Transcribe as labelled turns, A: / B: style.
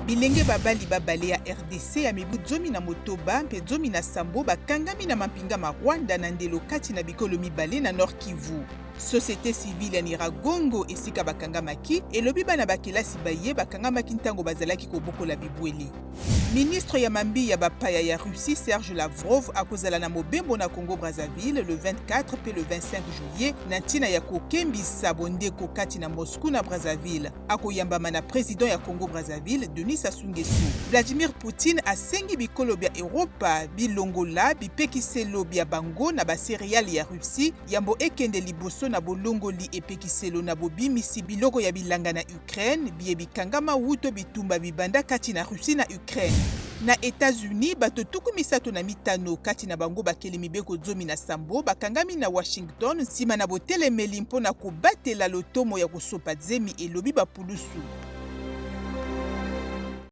A: Bilenge babali babale ya rdc ya mibu 16 mpe 17 bakangami na mampinga ma Rwanda na ndelo kati na bikolo mibale na Nord-Kivu. Societe civile ya Nyiragongo esika bakangamaki elobi bana ba kelasi baye bakangamaki ntango bazalaki kobokola bibwele. Ministre ya mambi ya bapaya ya Russie Serge Lavrov akozala na mobembo na Congo-Brazzaville le 24 mpe le 25 juillet na ntina ya kokembisa bondeko kati na Moscou na Brazzaville. Akoyambama na president ya Congo-Brazzaville Denis Sassou Nguesso. Vladimir Poutine asengi bikolo bya Eropa bilongola bipekiselo bya bango na ba cereales ya Russie yambo ekende liboso na bolongoli epekiselo na bobimisi biloko ya bilanga na Ukraine biye bikangama wuto bitumba bibanda kati na Russie na Ukraine. Na Etats-Unis, bato 35, kati na bango bakeli mibeko 17, bakangami na Washington nsima na botelemeli mpo na kobatela lotomo ya kosopa zemi, elobi ba pulusu.